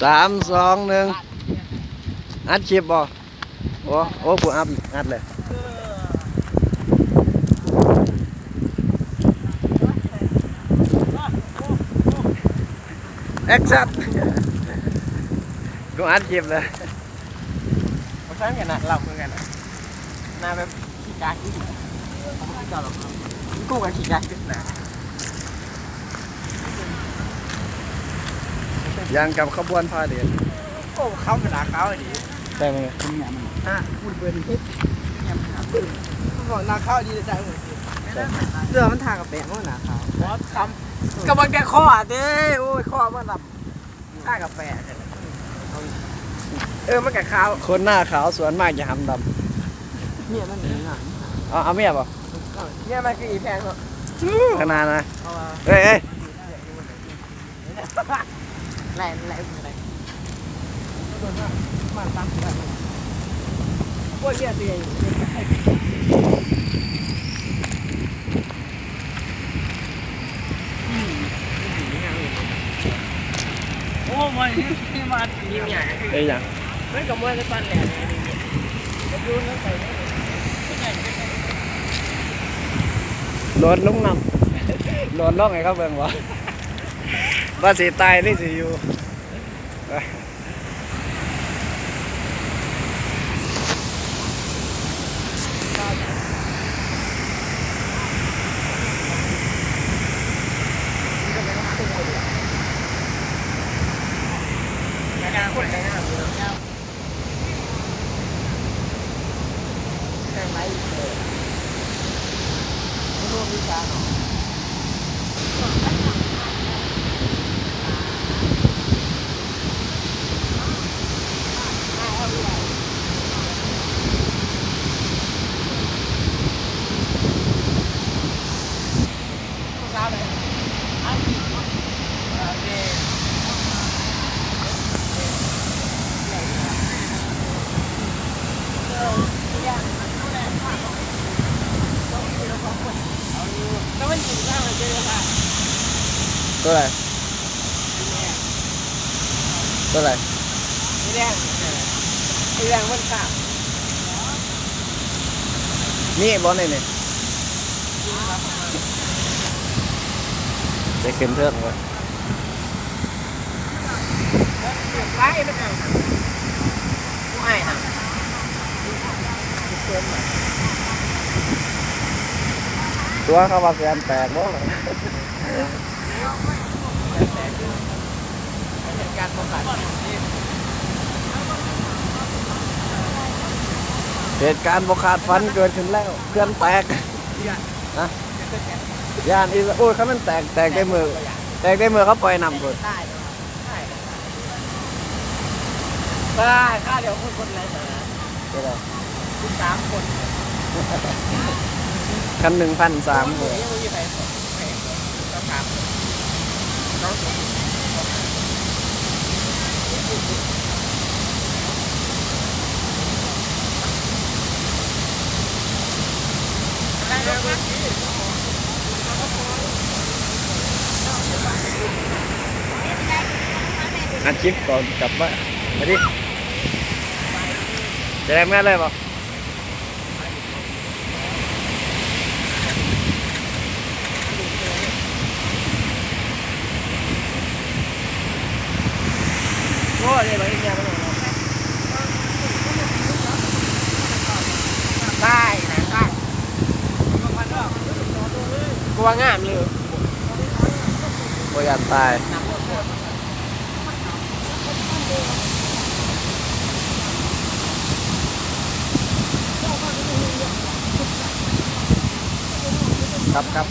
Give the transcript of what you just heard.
ສາມ ສອງ ໜຶ່ງ ອັດຄລິບບໍ່? ໂອ້ ໂອ້ ຜູ້ອັດ ອັດເລີຍ ແອັກຊັນ ກູອັດຄລິບເລີຍ ບໍ່ໃຊ່ແມ່ນໜ້າລຳຄືກັນ ໜ້າແບບ ຂີ້ກາກອີ່ຫຼີ ເຂົາບໍ່ຄືເຈົ້າດອກ ກູກໍຂີ້ກາກຄືກັນ ຢ່າງກັບຂະບວນພາເດດ ໂອ້ ເຂົາເປັນໜ້າຂາວອີ່ຫຼີ ໃຊ່ໄໝ? ເປັນຫຍັງມັນ ອ່ະ ຄູດເບິ່ງເຮັດຫຍັງມັນຫາເບິ່ງ ມັນບອກໜ້າຂາວອີ່ຫຼີ ໃສ່ເບິ່ງ ເສື້ອມັນທາກະແປງ ໂອ້ ໜ້າຂາວ ບໍ່ຄຳ ກໍເບິ່ງແຕ່ຄໍເດ້ ໂອ້ຍ ຄໍມັນດຳ ຖ້າກາແຟ ເອີ ມັນກະຂາວ ຄົນໜ້າຂາວສ່ວນມາກຈະຫຳດຳ ເມຍມັນເປັນຫຍັງ ເອົາ ເອົາເມຍບໍ່? ເມຍມັນຄືອີແພງເນາະ ຂະໜາດນະ ເອີຍ ເອີຍ ແລ່ນ ແລ່ນ ແລ່ນ ໂອ້ຍ ເມຍຕົວໃຫຍ່ ໂອ້ ມັນ ເອີຍ ຫຍັງ ມັນກໍມ່ວນແຕ່ຕອນແລ່ນ ໂດດລົງນ້ຳ ໂດດລົງໃຫ້ເຂົາເບິ່ງບໍ່ ວ່າຊິຕາຍຫຼືຊິຢູ່. ຕົວໃດ? ຕົວໃດ? ສີແດງ ສີແດງມັນຂາວ ມີບໍ່ໃນນີ້? ໄດ້ຂຶ້ນເທິງເວີຍ ໄປ ໄປ ໄປ ຕົວເຂົາວ່າແສນແຕກບໍ່? ເຫດການບໍ່ຄາດຝັນເກີດຂຶ້ນແລ້ວ ເຂື່ອນແຕກ ຮະ ຢ້ານອີກ ໂອ້ຍ ຄັນມັນແຕກ ແຕກແຕ່ມື້ ແຕກແຕ່ມື້ເຂົາປ່ອຍນ້ຳພຸ້ນ. ຕາຍ ຂ້າວດຽວຄົນ ຄົນຫຼາຍປານໃດ? ເທົ່າໃດ? ສິບສາມຄົນ ຄັນໜຶ່ງພັນສາມຄົນ ຍັງບໍ່ມີໃຜ ໃຜ ສອບຖາມ ອັດຄລິບກ່ອນກັບມາ ມາດິ ຈະໄດ້ເມືອເລີຍບໍ່? ໂອ້ ເລີຍວ່າເຮັດແນວບໍ່ໄດ້ນະ ຕາຍນະ ຕາຍ ກວ່າງາມເລີຍ ບໍ່ຢ້ານຕາຍ. ຄັບ ຄັບ